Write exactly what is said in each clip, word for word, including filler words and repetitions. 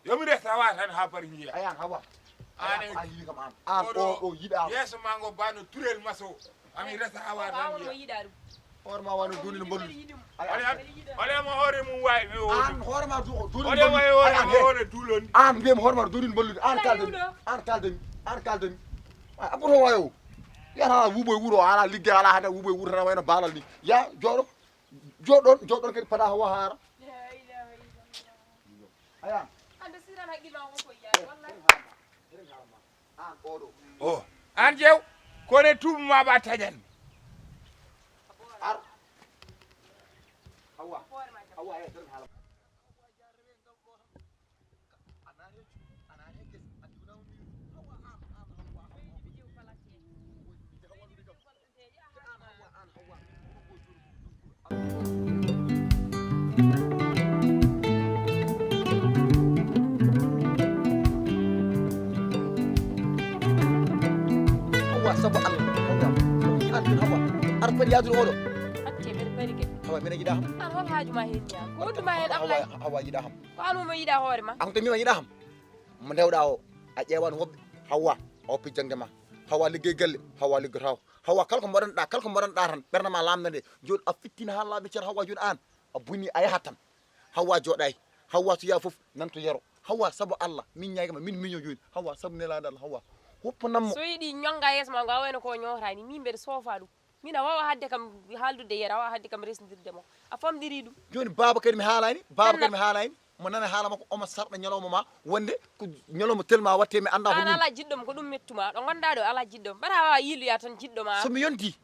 Yo mi resa awa tan ha bari njiya. Ayan hawa. An e an yiɗi kam an. An o ɗo yiɗa. Yeeso ma ngo bano turel maso. Ami resa awa tan njiya. Hoore ma wano duni no mbollu. Ole mo hoore mum wawi mi o. An hoore ma du duni. Ole mo hoore mo hoore dulon. An be hoore ma duni no mbollu. An kalde mi. An kalde mi. An kalde mi. Ay abuto wayo. Yata wuboy wuro ala ligge ala hada wuboy wuro tan wayno balal ni. Ya joɗo. Joɗon joɗon kadi pada hawa hara. Aya. Ande siran haqqil ma wonko yiyaade wallahi. O an jew kone tuubu ma ɓa taƴan. Ar. Hawa. Hawa e nder hala. Hawa sabu Allah hawa an hawa ar fadi yadude oɗo. Hakke mbeɗa bari ke. Hawa mbeɗa yiɗa ham. An hol haaju ma hen ñaa ko wondu ma hen ablay. Hawa yiɗa ham. Ko an mo yiɗa hoore ma. An to mi ma yiɗa ham. Mo ndewɗa o a ƴeewan woɓɓe. Hawa a woppi jangde ma. Hawa liggey galle hawa liggotaw. Hawa kala ko mbaɗanɗa kala ko mbaɗanɗa tan ɓernde ma lamna nde. Joni a fittina ha laaɓi ceer hawa joni an a buni a yahat tan. Hawa joɗay. Hawa so yaha foof nan to yero. Hawa sabu Allah min ñaygama min miño joni hawa sabu nelaɗo Allah hawa. Hoppanammo. So yiɗi ñonga yeeso ma ngo a wayno ko ñootani min mbeɗa soofa ɗum. Min a wawa hadde kam haaldude yere a wawa hadde kam resndirde mo a famɗiri ɗum. Joni baaba kadi mi haalani baaba kadi mi haalani. Mo nana haala makko omo sarɗa ñalawma ma wonde ko ñalawma telma watte mi anda ko an ala jiɗɗom ko ɗum mettuma ɗo gonda ɗo ala jiɗɗom mbaɗa wawa yiiloya tan jiɗɗoma. Somi yonti.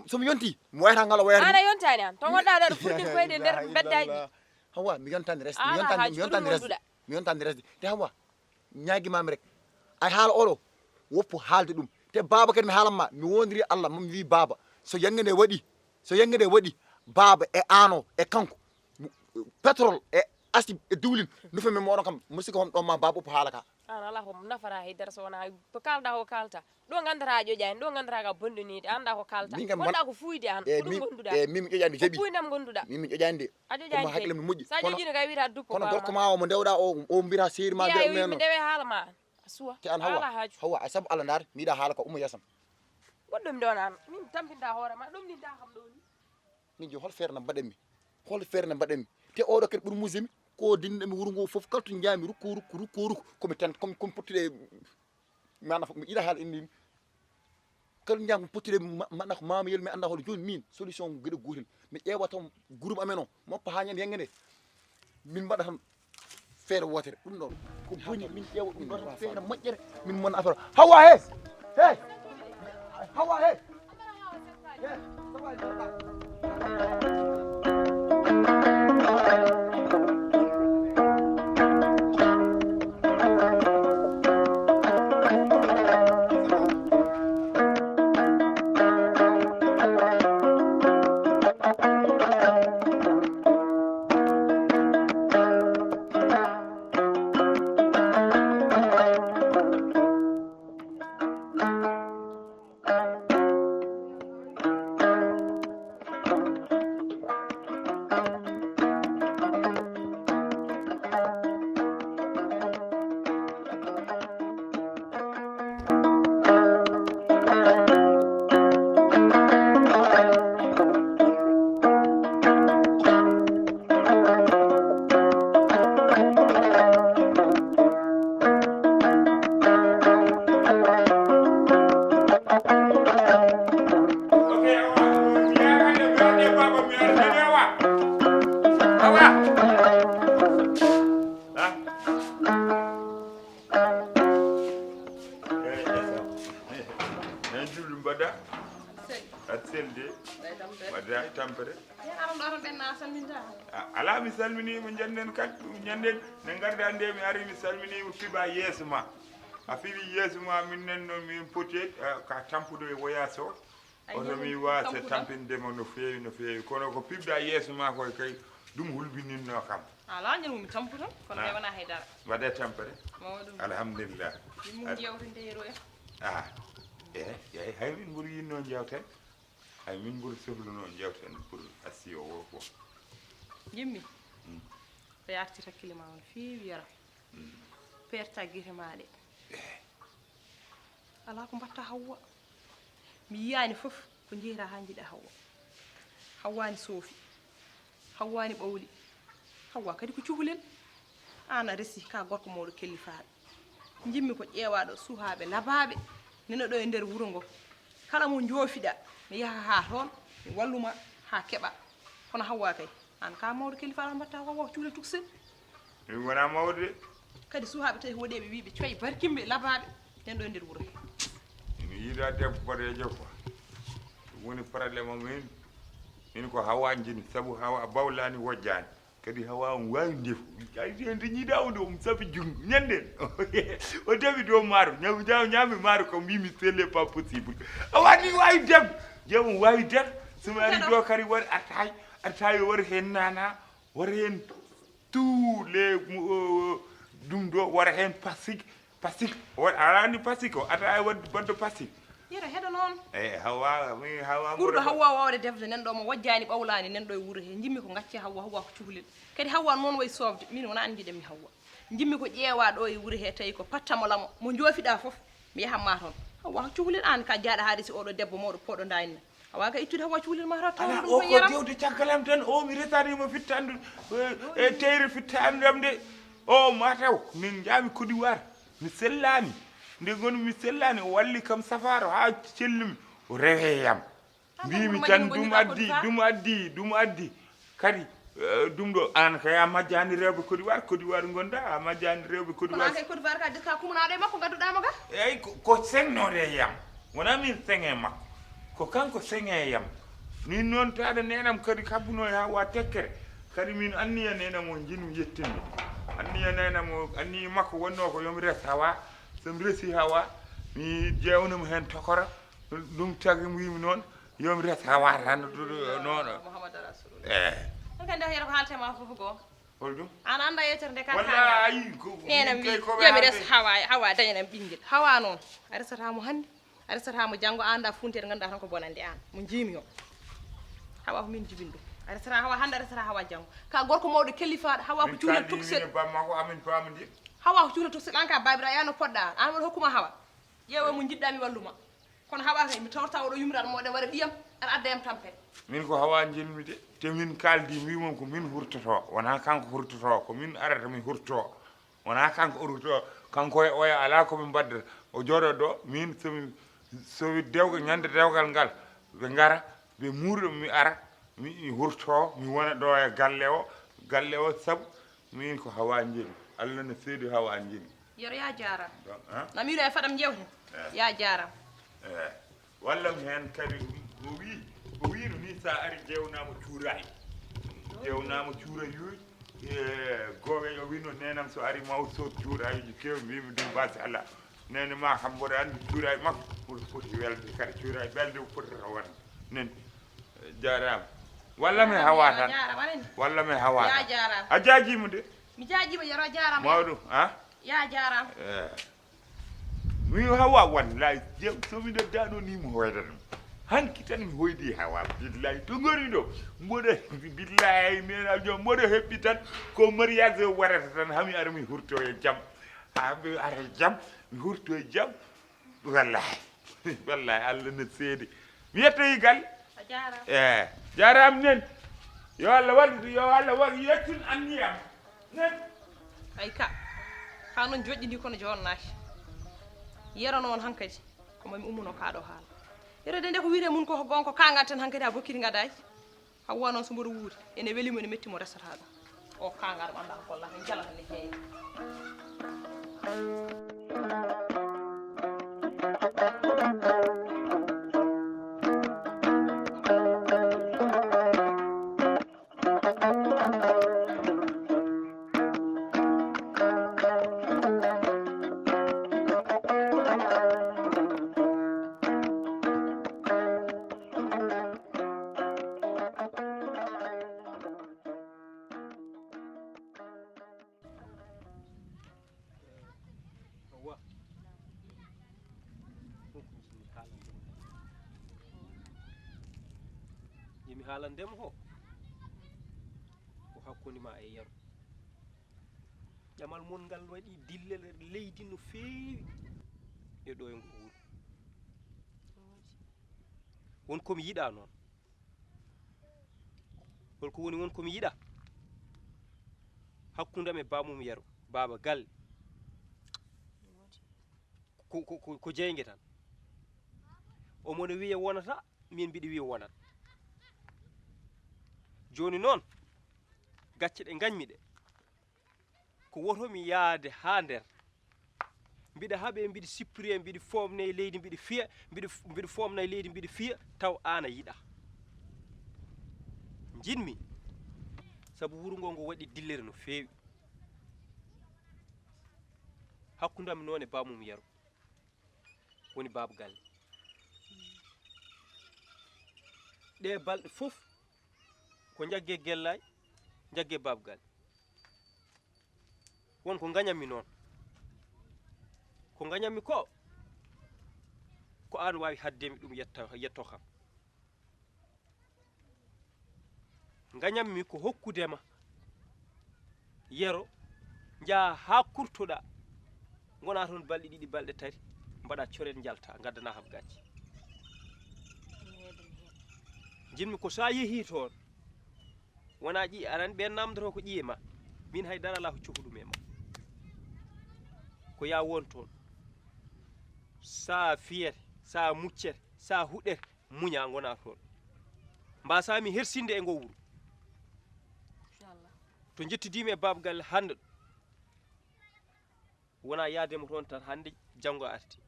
Somi yonti mi wayata ngala wayata ana yontani an to gonda ɗo ɗo furɗin koyde nder beddaji. Hawa mi yontani resde mi yontani mi yontani resde mi yontani resde te hawa. Ñaagimami rek ay haala oɗo woppu haalde ɗum. Te baaba kadi mi haalanma mi wondiri Allah mo mi wi baaba so yangge nde waɗi so yangge nde waɗi baaba e ano e kanko pétrole e asib e diwlin nufe mi moɗon kam musiba hom ɗon ma baaba woppu haala ka. An ala ko nafata haydara so wona ko kalɗa ko kalta. Ɗo gandata a ƴoƴani ɗo gandata ka bonɗonide anda ko kalta wonɗa ko fuuyde an ko ɗum gonduɗa. E min mi ƴoƴani jaɓi fuuydam gonduɗa min mi ƴoƴani de. A ƴoƴani hakkille mi moƴƴi sa ƴoƴino kay wiyata duppo kono gorko ma o mo ndewɗa o o mbira seeri ma de meno ndewe haala ma a suwa te an hawa hawa a sabu Allah ndar mi yiɗa haala ko umma yasam. Goɗɗo mi ɗon an min tampinta hoore ma ɗum ninta kam ɗo ni. Min jo hol feere na mbaɗanmi hol feere na mbaɗanmi te oɗo kadi ɓuri musemi ko dinɗami wuro ngo fof kala to jaami rukko rukko rukko rukko komi tan komi pottude. Mana fof mi ƴiɗa haala inni mi kala ñaam pottude mana ko mama yel mi annda hoto joni min solution geɗe gotel mi ƴeewa tan groupe amen o moppa ha ñande yangge nde. Min mbaɗa tan feere wotere ɗum ɗon ko boni min ƴeewa ɗum ɗon tan feere moƴƴere. Min mona affaire hawa he he hawa he. Mbaɗa? Sel. Aɗa selli de. Mbaɗa e tampere. Mbaɗa e tampere. Alaa, mi salminiima, njannden kadi, njannden. Ne ngarda nde mi ari, mi salminiima, fiɓa yeeso ma. A fiɓi yeeso ma, min nen noon, min poti, eh, ka tampuɗo e woyaas o. Oto mi waasa tampinde mo no feewi, no feewi. Kono ko piɓɗa yeeso ma koy kay, ɗum hulɓininno kam. Alaa, ñande mi tamputo, kono kay wonaa hay dara. Mbaɗa e tampere. Mawɗum. Alhamdulillah. Min mun jewtinde e roya. Ah, eey, eey, hay min mburu yinno jewten. Hay min mburu sohluno jewten pour assi o wo ko. Jimmi. Mm. Ko yarti hakkille ma on feewi yara. Mm. Perta gite ma ɗe. Eey. Alaa ko mbatta Hawwa. Mi yiyaani fof ko njeyra haa njiɗa Hawwa. Hawwa ne soofi. Hawwa ne ɓawli. Hawwa kadi ko cukalel. Aan a resi ka gorko mawɗo kellifaaɗo. Njimmi ko ƴeewaaɗo suhaaɓe labaaɓe nena ɗo e nder wuro ngo. Kala mo njoofiɗa, mi yaha haa toon, mi walluma haa keɓa. Kono Hawwa kay, aan ka mawɗo kellifaaɗo mbatta Hawwa ko cukalel tuksel. Min wona mawɗo de. Kadi suhaaɓe tawi hoɗeeɓe wiiɓe coy barkimɓe labaaɓe nen ɗo e nder wuro he. Ina yiɗa debbo boɗeejo ko. Ɗum woni problème am min. Min ko Hawwa njimi sabu Hawwa bawlaani wojjaani. Kadi Hawwa on waawi ndefu. Ay, en dañi da on ɗo, um sabi jung-, ñanden. O dewi dow maaro. Ñaami, ñaami, ñaami maaro ko mbimi, c'est le pas possible. Awa ni waawi def. Jam waawi def. Suma ari do kadi war atay, atay war hen nana, war hen tous les, euh, ɗum ɗo war hen pasik, pasik. War arani pasik o, ata ay wad baddo pasik. Yero heɗo noon. Eh, Hawa, mi Hawa. Ɓurɗo Hawa waawde defde nen ɗo mo wojjaani ɓawlaani nen ɗo e wuro he. Njimmi ko ngacce Hawa, Hawa ko cukalel. Kadi Hawa noon wayi soofde, min wona an njiɗanmi Hawa. Njimmi ko ƴeewa ɗo e wuro he tawi ko pattamo lamo. Mo njoofiɗa fof, mi yahan ma toon. Hawa ko cukalel an ka jaaɗa haa resi oɗo debbo mawɗo poɗo dayna. Hawa ka ittude Hawa cukalel ma taw. Ala, ɗum o ko ko yaram. Jewde caggalam tan, o mi resani mo fittandu, e, e teyre fittandam de. O mataw, min njaami Côte d'Ivoire. Mi sellaani. Nde ngoni mi sellaani, o walli kam safaaro haa cellumi. O rewe yam. Mbimi tan ɗum addi, ɗum addi, ɗum addi. Kadi, eh, ɗum ɗo, an kay a majjani rewɓe Côte d'Ivoire, Côte d'Ivoire ngonda, a majjani rewɓe Côte d'Ivoire. Kono an kay Côte d'Ivoire ka, ka kumanaaɗo e makko, ngadduɗa mo ga? Eyyi, ko, ko seŋnoore e yam. Wona min seŋe e makko. Ko kanko seŋe e yam. Min noon taada nenam kadi kabbuno e Hawa tekkere. Kadi min anniya nenam o jinmi yettinde. Anniya nenam o, anniya makko wonno ko yomi res Hawa. So mi resi Hawa, mi jeewnamo heen tokora. Ɗum tagi mi wiimi noon, yo mi res Hawa tan, noon. Muhammadu Rasulullah. Eh. On kadi, yeru ko haalte ma fof goo. Hol ɗum? An annda yewtere nde ka walla kaŋŋal. Ayi, ko, nena min mi, kay ko ɓe yo mi res haalde. Hawa, Hawa dañanam ɓinngel. Hawa noon, a resata mo hannde, a resata mo janngo, a annda funtere ngannduɗaa tan ko bonande an. Mo njiimi o. Hawa ko min jibini ɗum. A resata Hawa hannde, a resata Hawa janngo. Ka gorko mawɗo kellifaaɗo, Hawa ko cukalel tuksel. Min kaldi min e bamma ko amin paamodiri. Hawa ko cukalel tuksel, an ka baabiraaɗo, ya no poɗɗa an. An woni hokkuma Hawa. Ƴeewa mo njiɗɗa mi walluma. Kono Hawa kay, mi tawta oɗo yumiraɗo moɗon waɗa ɓiyam, aɗa adda yam tampere. Min ko Hawa njiɗmi de, te min kaldi, mi wimon ko min hurtoto, wona kanko hurtoto, ko min arata mi hurto, wona kanko hurto, kanko e oya ala ko min mbaddata, o jooɗo ɗo, min somi, somi dewgal, ñande dewgal ngal, ɓe ngara, ɓe muurɗo mi ara, mi hurto, mi wona ɗo e galle o, galle o sabu, min ko Hawa njiɗmi, Allah no seedi Hawa njiɗmi. Yero ya jaaraama. Donc, hein? Na miɗo e faɗam jewte. Eh. Ya jaaraama. Eh. Wallam heen kadi o wii, o wiino ni sa ari jeewnaama cuuraay. Jeewnaama cuuraay yooyu. E goowe o wiino nenam so ari ma o sood cuuraayuji keew mbimi ɗum basi Allah. Nene ma kam mboɗo anndi cuuraay makko. Mboɗo foti welde kadi cuuraay belde o fotata wonde. Nen. Jaaraama. Walla mi hawa tan. Jaaraama nani. Walla mi hawa tan. Ya jaaraama. A jaajima de. Mi jaajima yero jaaraama. Mawɗum, ha? Ya jaaraama. Eh. Mi hawa wallahi, je-, so mi nodda ɗo ni mi hoyda ɗum. Hanki tan mi hoydi Hawa, billahi, to ngori ɗo. Mboɗo, billahi, mi ena jom, mboɗo heppi tan, ko mariage o warata tan, hami ara mi hurto e jam. Ha mi ara e jam, mi hurto e jam. Wallahi, wallahi, Allah no seedi. Mi yettoyi galle. A jaaraama. Eh, jaaraama nen. Yo Allah waɗ, yo Allah waɗ yettun anniyam. Nen. Ay ka. Ka noon joƴƴini kono joonnaaki. Yero noon hankadi. Ko mami ummuno ka ɗo haala. Yero de nde ko wiyete mun ko, ko gonga ka ngadten hankadi ha bokkiti ngadaaki. Hawa noon so mboɗo wuuri. Ene weli mo, ene metti mo resata ɗum. O ka ngar ɓanda ko gollata, en jalata ne heewi. Yo mi haalandema ho ko hakkunde ma e Yero. Ƴamal mon ngal waɗi dillere leydi no feewi e ɗo e ngo wuro. Won ko mi yiɗa noon. Holko woni won ko mi yiɗa? Hakkunde am e bamum Yero, baaba galle. Ko, ko, ko, ko jeynge tan. Omo no wiya wonata, min mbiɗa wiya wonat. Jooni noon, gacce ɗe ngañmi ɗe, ko woto mi yaade haa nder. Mbiɗa haɓe, mbiɗa sippiri, mbiɗa foomna e leydi, mbiɗa fiya, mbiɗa, mbiɗa foomna e leydi, mbiɗa fiya, taw aan a yiɗa. Njiɗmi, sabu wuro ngo, ngo waɗi dillere no feewi. Hakkunde am noon e bamum Yero, woni baaba galle. Ɗe balɗe fof ko njagge Gellaay, njagge baaba galle. Won ko ngañammi noon. Ko ngañammi ko, ko aan waawi haddemi ɗum yetta, yetto kam. Ngañammi ko hokkudema Yero, njaha haa kurtoɗa, ngona toon balɗe ɗiɗi, balɗe tati, mbaɗa coret, njalta, ngaddana kam gacce. Njiɗmi ko so a yehii toon, wona ƴi-, aɗa anndi ɓeen namdoto ko ƴiye ma. Min hay dara alaa ko cohluɗum e ma. Ko ya won toon. Sa fiyete, sa muccete, sa huɗete, muña ngona toon. Mbasa mi hersinde e ngo wuro. Inchallah. To njettidimi e baaba galle hannde ɗo. Wona yaade mo toon tan hannde, janngo a arti.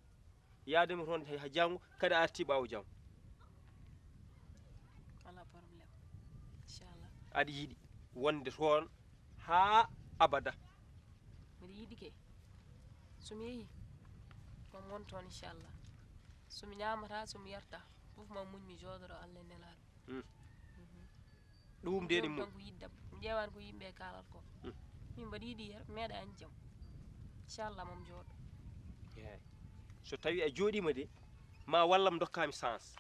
Yaade mo toon ha janngo, kadi a arti ɓaawo janngo. Alaa problème. Inchallah. Aɗa yiɗi wonde toon haa abada? Mbiɗa yiɗi kay. So mi yehii, ma mi won toon, inchallah. So mi ñaamata, so mi yarta, fof ma muñ, mi jooɗoro Allah e Nelaaɗo. Hmm. Mhm. Ɗum de ɗum ɗum mum. Tan ko yiɗdam. Mi ƴeewaani ko yimɓe kaalat ko. Hmm. Min mbaɗa yiɗi Yero, mi meeɗa añde jam. Inchallah, ma mi jooɗo. Eey. So tawii a jooɗiima de, ma wallam, ndokkaa mi chance.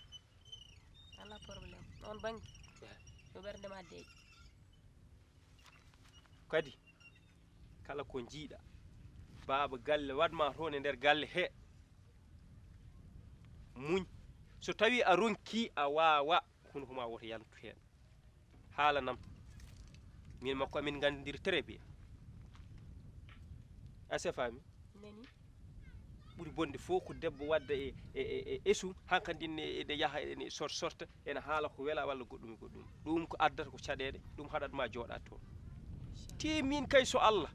Alaa problème. Oon bannge, eey, yo ɓernde ma deeƴ. Kadi, kala ko njiiɗa, baaba galle waɗ ma toon e nder galle he, muñ. So tawii a ronkii, a waawaa, hunuko ma woto yantu heen. Haalanam. Min makko amin nganndiri très bien. Est-ce que a faami? Nani? Ɓuri bonde fof ko debbo wadda e, e, e, e esum, hankadi ne, ene yaha, ene sor-, sorta, ene haala ko wela walla goɗɗum e goɗɗum. Ɗum ko addata ko caɗeele, ɗum haɗat ma jooɗaade toon. Te min kay so Allah,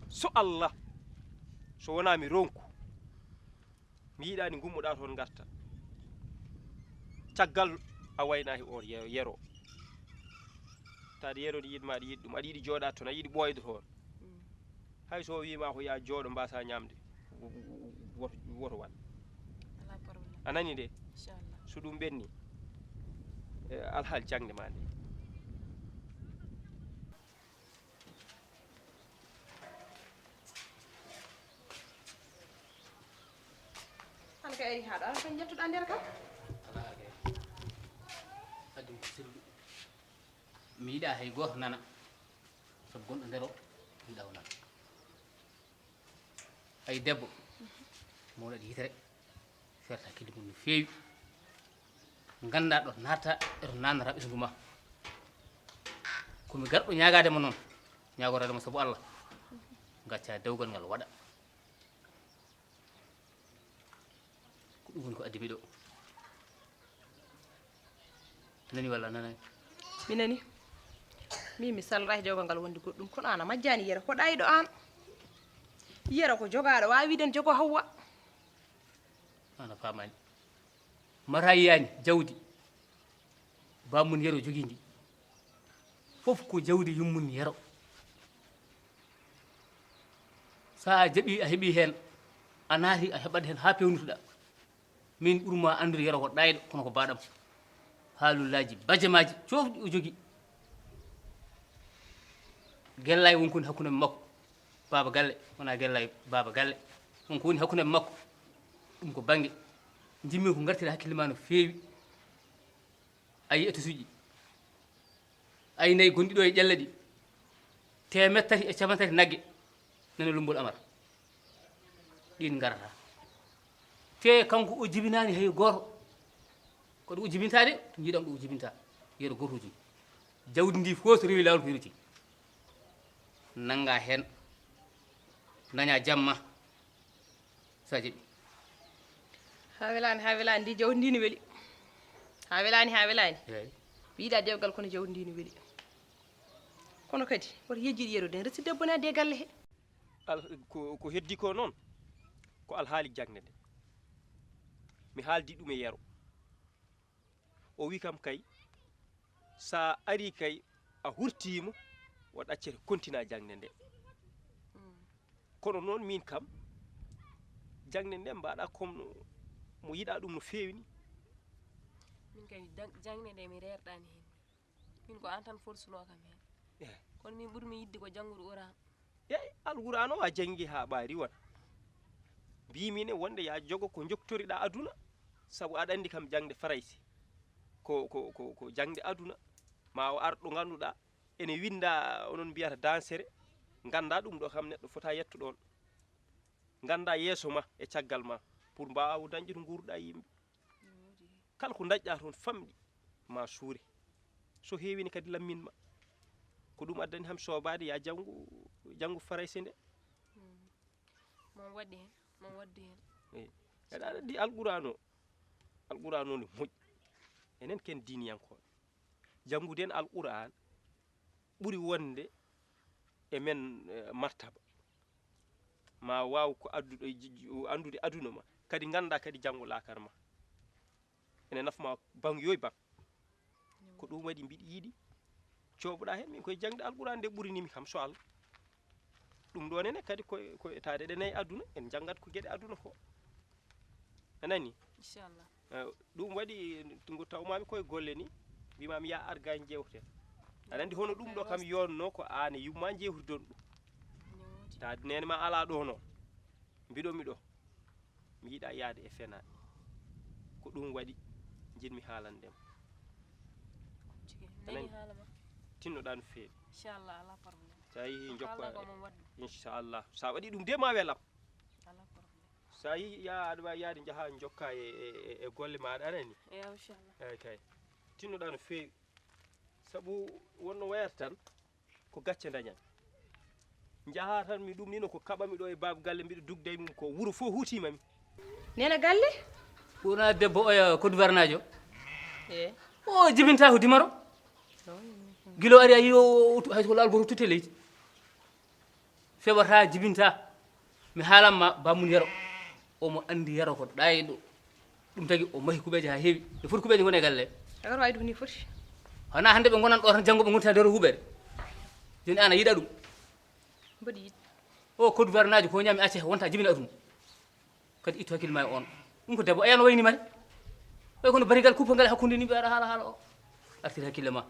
so Allah, so wonaa mi ronku, mi yiɗaani ngummoɗaa toon ngarta. Caggal a waynaaki oon Ye-, Yero. Taade Yero ne yiɗ ma, aɗa yiɗi ɗum, aɗa yiɗi jooɗaade toon, aɗa yiɗi ɓooyde toon. Mm. Hay so o wii ma ko yaa jooɗo, mbaasaa ñaamde, wo-, wo-, woto, woto waɗ. Alaa problème. A nanii de? Inchallah. So ɗum ɓenni, eh, alhaali jaŋde ma nde. An kay ari haa ɗo, an kay njettuɗaa nder kam? Alaa kay. Addi ko sirlu. Mi yiɗaa hay gooto nana. Sabu gonɗo nder o, mi yiɗaa o nana. Hay debbo, mawɗo waɗi yitere, ferta hakkille mum no feewi. Nganndaa ɗo naatta e to naannata ɓesngu ma. Ko mi garɗo ñaagaade ma noon, ñaagoraade ma sabu Allah. Ngacca dewgal ngal waɗa. Ko ɗum woni ko addi mi ɗo. Nani walla nanani? Mi nani. Mi, mi salraaki jawgal ngal wonde goɗɗum, kono an a majjaani Yero, ko ɗayɗo an. Yero ko jogaaɗo, waawi wiide ne jogoo Hawwa. An a faamaani. Mata yiyaani jawdi baamun Yero jogii ndi. Fof ko jawdi yummun Yero. So a jaɓii, a heɓii heen, a naati, a heɓat heen haa peewnitoɗaa. Min ɓurmaa anndude Yero ko ɗayɗo, kono ko baaɗam. Haalullaaji, bajamaaji, coofɗi o jogii. Gellaay won ko woni hakkunde makko, baaba galle, wonaa Gellaay baaba galle. Won ko woni hakkunde makko, ɗum ko bannge. Njimmi ko ngartiri hakkille ma no feewi. A yi ettusuuji. A yi nayi gonɗi ɗo e ƴella ɗi. Teemeɗɗe tati e cappanɗe tati nagge. Nana lummbol Amar. Ɗin ngarata. Te kanko o jibinaani hay gooto. Ko ɗum o jibinta de, to njiɗam ɗum o jibinta. Yeru gootuji. Jawdi ndi fof so rewi laawol ko yeruti. Nannga heen. Daña jamma. So a jaɓi. Haa welaani, haa welaani, ndi jawdi ndi ne weli. Haa welaani, haa welaani. Eey. Mi yiɗa dewgal kono jawdi ndi ne weli. Kono kadi, woto yejjiɗ yeru den, resi debbo ne addi e galle he. Al-, ko, ko heddi ko noon, ko alhaali jaŋde nde. Mi haaldi ɗum e yero. O wi kam kay, sa ari kay, a hurtiima, o ɗaccete kontina jaŋde nde. Mm. Kono noon min kam, jaŋde nde mbaɗa comme no mo yiɗa ɗum no feewi ni. Min kay, jaŋ-, jaŋde nde mi reerɗaani heen. Min ko aan tan forsunoo kam heen. Eh. Kono min ɓurmi yiɗde ko janngude Quraan. Eey, Alquraan o a janngi haa ɓaari wona. Mbiimi ne wonde ya jogo ko njoktoriɗa aduna, sabu aɗa anndi kam jaŋde Farayse. Ko, ko, ko, ko jaŋde aduna. Ma o ar ɗo ngannduɗaa, ene winnda onon mbiyata dansere, ngannda ɗum ɗo kam neɗɗo fota yetto ɗoon. Ngannda yeeso ma e caggal ma, pour mbaawa dañde to nguurɗa e yimɓe. Kala ko ndañɗa toon famɗi, ma suure. So heewini kadi lammin ma. Ko ɗum addani ham soobaade ya janngu, janngu Farayse nde. Mm. Mo waɗi heen, mo waɗdi heen. Eey. Aɗa anndi Alquraan o, Alquraan o ne moƴƴi. Enen ken diiniyankooɓe. Janngude en Alquraan ɓuri wonde e men, eh, martaba. Ma waaw ko adduɗo e ji-, ji-, anndude aduna ma. Kadi ngannda kadi janngo laakar ma. Ene nafma baŋ yoy baŋ. Ko ɗum waɗi mbiɗi yiɗi cooɓɗa heen, min koye jaŋde Alquraan nde ɓurinimi kam so Allah. Ɗum ɗo nene kadi koye, koye etaade ɗe nayi aduna, en njanngat ko geɗe aduna ko. A nani? Inchallah. Eh, ɗum waɗi ngo tawmami koye golle ni, mbimami ya ar ga en jewte. Aɗa anndi hono ɗum ɗo kam yonno ko aan e yumma jewtidon ɗum. Taade nene ma ala ɗo noon. Mbiɗo, miɗo. Mi yiɗa yaade e fena. Ko ɗum waɗi njiɗmi haalande ma. Tigi, a nani nani? Haala ma. Tinnoɗaa no feewi. Inchallah, ala problème. Sa yehi jokka. Haalda ko mo waɗi. Inchallah. Sa waɗi ɗum de ma welam. Ala problème. Sa yehi ya aɗa waawi yaade njaha jokka e, e, e, e golle ma aɗa anani. Eewa, inchallah. Eeyi kay. Tinnoɗaa no feewi. Sabu wonno wayata tan. Ko gacce dañan. Njaha tan mi ɗum nino ko kaɓami ɗo e baaba galle mbiɗo dugda e mum ko wuro fof huutima mi. Nena galle? Wona debbo oya Côte d'Ivoire naajo. Eh. O jibinta ko dimaro. Gilo ari a yi o, o, hay so ko laal goto tutte leydi. Feɓata jibinta. Mi haalan ma bammun yero. Omo andi yero ko ɗayɗo. Ɗum tagi o mahi kuɓeeje haa heewi. No foti kuɓeeje ngoni e galle? Agar wawi ɗum ni foti. Hana hande ɓe gonan ɗo tan janngo ɓe gonta nder huɓere. Joni an a yiɗa ɗum. Mboɗi yiɗ. O Côte d'Ivoire naajo ko ñaami acce wonta jibina ɗum. Kadi itto hakkille ma e on. Ɗum ko debbo eyano wayni mari. Way kono barigal kuppangal hakkunde ni mbiɗa haala haala o. Artir hakkille ma.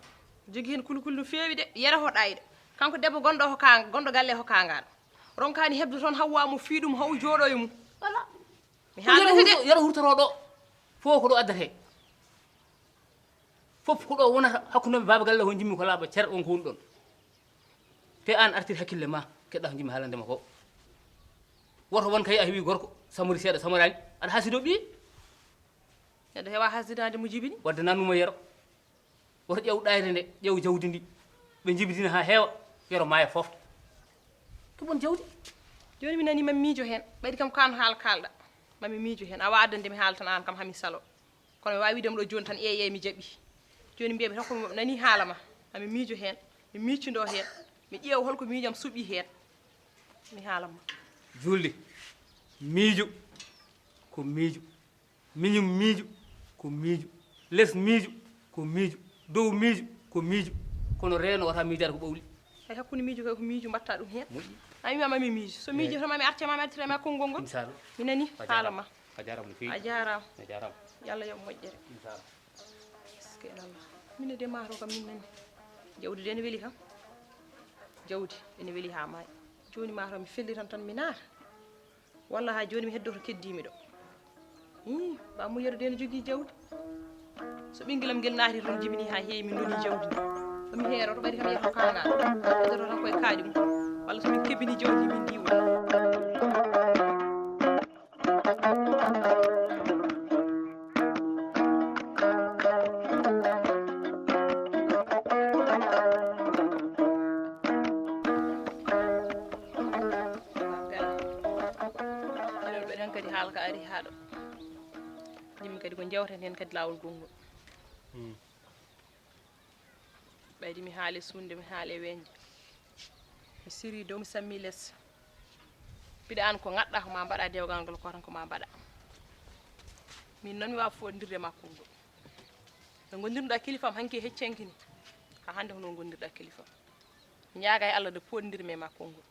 Jogi hen kulkul no feewi de, yere hoɗayɗo. Kanko debbo gonɗo ho ka, gonɗo galle ho kangal. Ronkani hebde toon hawwa mo fii ɗum haw jooɗo e mum. Voilà. Mi haalnete de. Yero hurtoro ɗo. Fof ko ɗo addate. Fof ko ɗo wonata hakkunde baaba galle o jimmi ko laaɓa cer on ko woni ɗon. Te an artir hakkille ma, keɗɗa ko jimmi haalande ma ko. Woto won kay a heɓi gorko, samori seeɗa, samorani, aɗa hasido ɓi. Neɗɗo hewa hasidade mo jibini. Wadde nanuma yero. Woto ƴeew ɗayre nde, ƴeew jawdi ndi. Ɓe jibidina ha heewa, yero maaya fof. Ko bon jawdi. Joni mi nani mami miijo hen. Ɓaydi kam ko an haala kalɗa. Mami miijo hen. Awa addande mi haala tan an kam hami salo. Kono mi wawi wiide mo ɗo joni tan, eey, eey, mi jaɓi. Joni mbiya mi tan ko mi nani haala ma. Mami miijo hen. Mi miicudo hen. Mi ƴeewa holko miijam suɓi hen. Mi haala ma. Julde. Miijo. Ko miijo. Miñum miijo ko miijo, les miijo ko miijo, dow miijo ko miijo, kono reeno wata miijaade ko ɓawli. Hay hakkunde miijo kay ko miijo mbatta ɗum heen. Moƴƴi. A wiima mami miijo. So miijo tan mami arta ma mi artira ma konngol ngol. Inchallah. Mi nani haala ma. A jaaraama no feewi. A jaaraama. A jaaraama. Yo Allah yoɓ moƴƴere. Inchallah. Eskey Allah. Min de maaro kam min nani. Jawdi de ne weli kam. Jawdi ene weli haa maayi. Jooni maaro mi fellitan tan mi naata. Walla haa jooni mi heddoto keddiimi ɗo. Ii, ba mo yeru de no jogii jawdi. So ɓingilam ngel naati toon jibini haa heewi, min ndoni jawdi ndi. Ɗum heero to ɓaɗi kam yeru kaŋŋa. Ɓe to tan koye kaaƴum. Walla so min kebbini jawdi min ndiwa. Ɓeɗen kadi haala ka ari haɗo. Yimɓe kadi ko jewten heen kadi laawol gongol. Hmm. Ɓaydi mi haale suunde, mi haale weñde. Mi siri dow, mi sammi les. Mbiɗa an ko ngaɗɗa ko ma mbaɗa, dewgal ngal ko tan ko ma mbaɗa. Min noon mi waawa foɗondirde makko ngol. No ngondirɗa kilifam hanki e heccenki ni. Haa hannde ko noon ngondirɗa kilifam. Mi ñaaga e Allah nde poɗondirmi e makko ngol.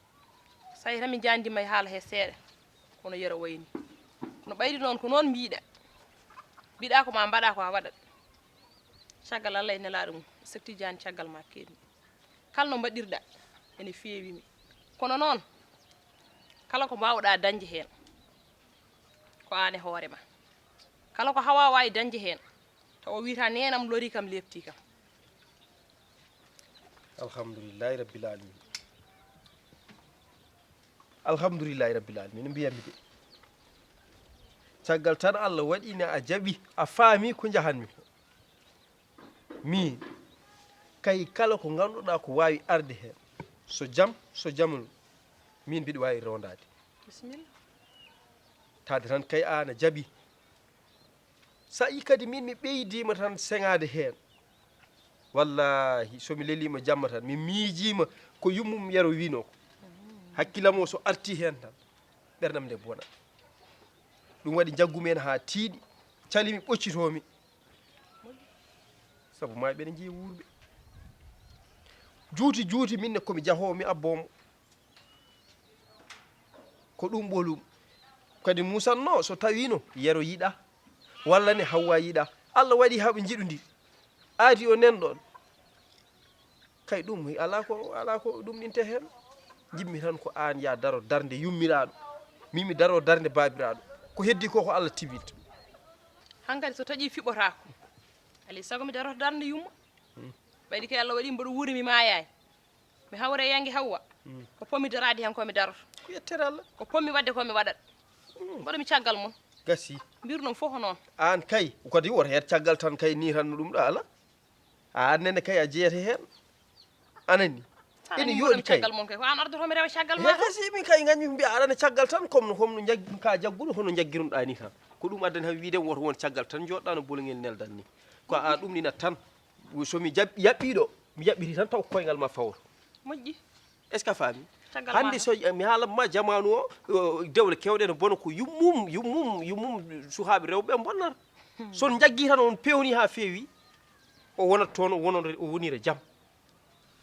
Sahi tan mi jaandima e haala he seeɗa, kono yero wayni. Kono ɓayri noon ko noon mbiɗa. Mbiɗa ko ma mbaɗa ko a waɗat. Caggal Allah e nelaaɗo mum, Seek Tijaan caggal ma keedmi. Kala no mbaɗirɗa, ene feewi mi. Kono noon, kala ko mbaawɗa dañde heen, ko aan e hoore ma. Kala ko hawa waawi dañde heen, taw o wiyata neenam lori kam, leepti kam. Alhamdulillahi rabbil alamin. Alhamdulillahi rabbil alamin, no mbiyatmi de. Caggal tan Allah waɗi ne a jaɓi, a faami ko njahanmi. Min kay, kala ko ngannduɗaa ko waawi arde heen, so jam, so jamanu, min mbiɗa waawi roondaade. Bisimilla. Tawde tan kay aan a jaɓi. So a yii kadi min mi ɓeydiima tan seŋaade heen. Wallaahi, so mi leliima jamma tan, mi miijiima ko yummum yero wiinoo ko. Hakkillam o so artii heen tan, ɓerndam nde bona. Ɗum waɗi njaggumi heen haa tiiɗi, calimi ɓoccitoomi. Sabu maa mbeɗa njiya wuurɓe. Juuti juuti min ne ko mi jahoowo, mi abboomo. Ko ɗum ɓolum. Kadi musanno so tawiino yero yiɗa, walla ne Hawwa yiɗa. Allah waɗi haa ɓe njiɗondiri. Aadi o nen ɗoon. Kay ɗum alaa ko, alaa ko ɗum ɗinte heen. Njiɗmi tan ko aan ya daro darnde yummiraaɗo. Min mi daro darnde baabiraaɗo. Ko heddi ko ko Allah tibinta. Hankadi so taƴi fiɓotaako. Alay sago mi daroto darnde yumma. Ɓaydi kay Allah waɗi mboɗo wuuri mi maayaani. Mi hawre yange Hawwa. Ko pommi daraade heen ko mi daroto. Ko yettere Allah. Ko pommi waɗde ko mi waɗat. Mboɗo mi caggal mon. Gasi. Mbir noon fof ko noon. Aan kay kadi woto heed caggal tan kay ni tan no ɗum ɗo ala. A annene kay a jeyete heen. Anani. Ene yooɗi kay. Caggal mon kay ko aan ardoto mi rewa caggal ma. Gasi min kay gañmi mbiya aɗa ne caggal tan comme no comme no jaggi ka jagguɗo hono jaggirumɗa ni tan. Ko ɗum addani han wiide woto won caggal tan jooɗɗa no bolngel neldan ni. Ko a ɗum ni nat tan. Somi yaɓɓiɗo mi yaɓɓiti tan taw ko koyngal ma fawoto. Moƴƴi. Est ce que a faami? Hannde so mi haalanma jamaanu o dewle kewɗe no bona ko yummum yummum yummum suhaaɓe rewɓe ɓe bonnata. So on njaggii tan on pewni haa feewi o wonat toon o wonore o wonira jam.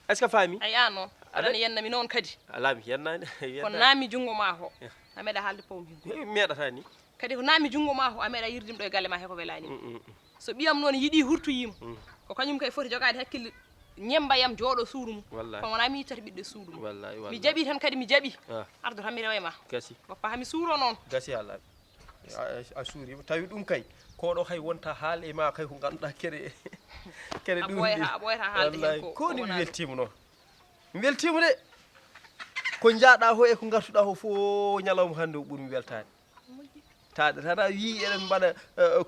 Est ce que a faami? Ay an noon aɗa ne yennami noon kadi. Alaa mi yennaani. Ko naami junngo maa ko a meeɗa haalde pawmi. Meeɗata ni. Kadi ko naami junngo maa ko a meeɗa yirdim ɗo e galle maa he ko welaani ma. So ɓiyam noon yiɗii hurtoyii ma, ko kañum kay foti jogaade hakkille, ñemmba yam jooɗoo suudu mum. Kono wonaa mi yittata ɓiɗɗo e suudu mum. Mi jaɓii tan kadi mi jaɓii. Ardo tan mi rewa e maa. Gasi. Goppa haa mi suuroo noon. Gasi haa laaɓi. A suuriima. Tawi ɗum kay, ko ɗo hay wonta haal e maa kay ko ngannduɗaa kene, kene ɗum. A ɓooyataa, a ɓooyataa haalde heen ko. Ko woni mi weltiima noon. Mi weltiima de. Ko njaaɗaa ko e ko ngartuɗaa ko fof ñalawma hannde o ɓurmi weltaade. Taaɗe tan a wii eɗen mbaɗa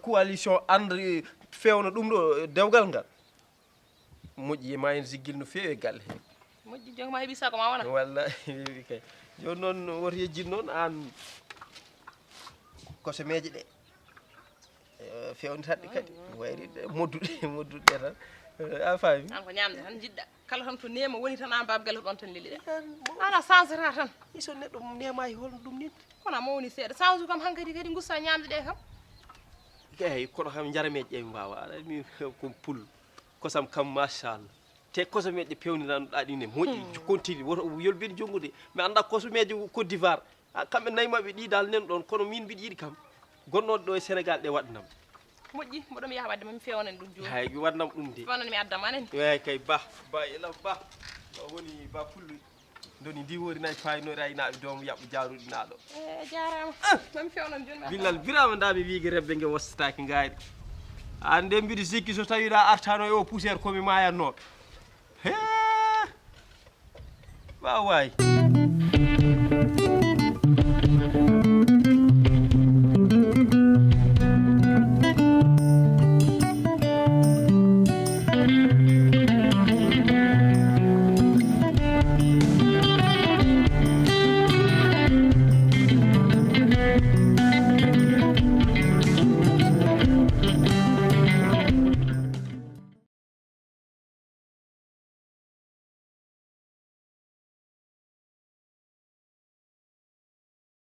coalition and fewna ɗum ɗo dewgal ngal. Moƴƴi ma en ziggil no feewi e galle he. Moƴƴi jooma heɓi sago ma wona. Walla weewi kay. Jooni noon woto yejjit noon aan kosomeeje ɗe. Fewnitatɗe kadi wayri modduɗe modduɗe tan a faami. An ko ñamde tan jiɗɗa. Kala tan to neema woni tan aan baaba galle ko ɗoon tan leli ɗe. Aan a sansata tan. Iso neɗɗo neemaaki holno ɗum nit. Kono a mawni seeɗa sansu kam hankadi kadi gussa ñamde ɗe kam. Eyi kono kam jarameeje ɗe mi mbaawa aɗa mi ko pul kosam kam machallah. Te kosomeeje ɗe peewniranoɗaa ɗin ne moƴƴi kontini woto yolbin junngo de mi anndaa kosomeeje Côte d'Ivoire. Kamɓe nayi maɓɓe ɗi dal nen ɗon kono min mbiɗa yiɗi kam gonnooɗe ɗo e Sénégal ɗe waɗnam. Moƴƴi mboɗo mi yaha wadde ma mi fewnani ɗum jooni. Hay mi waɗnam ɗum de. Fewnani mi addama anen. Eyi kay ba ba elam ba ba woni ba pulluy. Ndoni ndi wori nayi paynoyra inaaɓe doom yaɓɓo jaaruɗi naaɗo. E jarama. Mami fewnon joni ma. Billal birama nda mi wiigi rebbe nge wostataaki ngaari. An nde mbiɗo sikki so tawiɗa artano e o poussière komi mayanno. He. Wawaay.